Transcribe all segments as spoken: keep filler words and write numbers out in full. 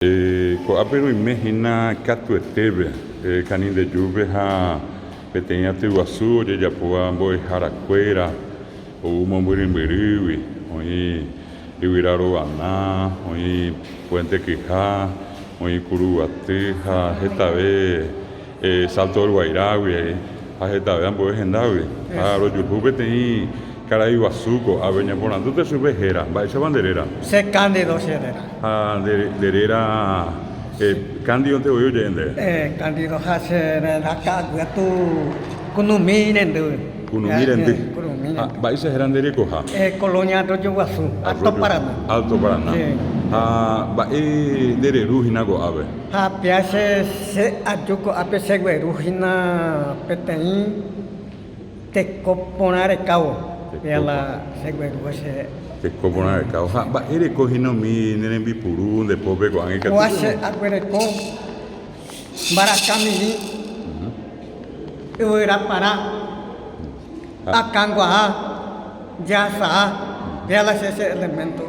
Eh, ko'ápe roime hína katuetépe, eh, Canindeyúpe ha peteĩ aty guasu ojejapóva mbo'eharakuéra, ou mombyrymbyrýgui, oĩ Yvyra Rovana, oĩ Puente Kyha, oĩ Kuruguaty ha hetave, eh, Salto del Guairágui ha hetave ambue hendágui. Ha rojuhu peteĩ karai guasu ko'ápe, ñaporandúta chupe héra, mba'éichapa nde réra? Che Cándido che réra. Ha nde, nde réra, eh, Cándido nte voi oje'e nde? Eh, Cándido ha che réra ka'aguy katu Kunumi rendy. Kunumi rendy. Eh, Kunumi rendy. Ha mba'éicha héra nde rekoha? Eh, Colonia Arroyo Guasu, Alto Paraná. Alto Paraná. Sí. Ha mba'e nde reru hína ko'ápe? Ha péa che, che aju ko'ápe che gueru hína peteĩ teko porã rekávo. Teko. Péa la che gueru che. Teko porã rekávo. Ha mba'e reko hína umi ne rembipuru nde pópe ko'ág̃a ikatu? Ko'ã che aguereko mbaraka mirĩ, mhm, yvyra para, ha, akãnguaa, jasaa, péa la che, che elemento,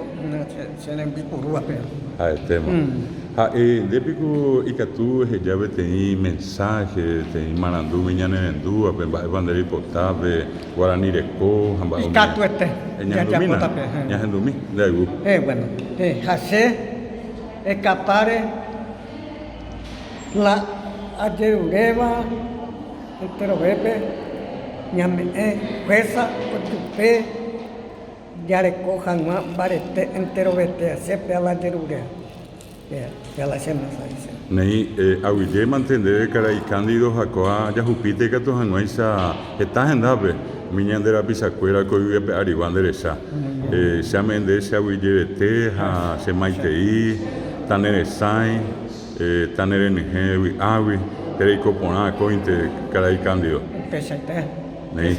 che, che rembipurúva péa. Ha'etéma. Mm. Ha'e, nde piko ikatu eheja peteĩ mensaje, peteĩ marandu umi ñanerendúvape, mba'épa nde reipota pe guarani reko ha mba'e umi? Ikatuete. Eh, ñahendumína? Jajapóta pe, eh. Ñahendumi, nde ayvu. Eh, bueno. Eh, ha che ekapáre la ajeruréva enterovépe ñame'ẽ fuerza ojupe jareko hag̃ua mbarete enterovete, che péa la ajerure. Péa, péa la che mensaje. Néi, eh, aguyjémante nde karai Cándido ha ko'ã jahupíta ikatu hag̃uáicha heta hendápe, umi ñande rapichakuéra ko yvy ape arigua nde recha. Mm. Eh, che ame'ẽ nde che aguyjevete ha che maitei, taneresãi, eh, tanerenyhẽ vy'águi, tereiko porã akóinte karai Cándido. Upeichaite. Néi.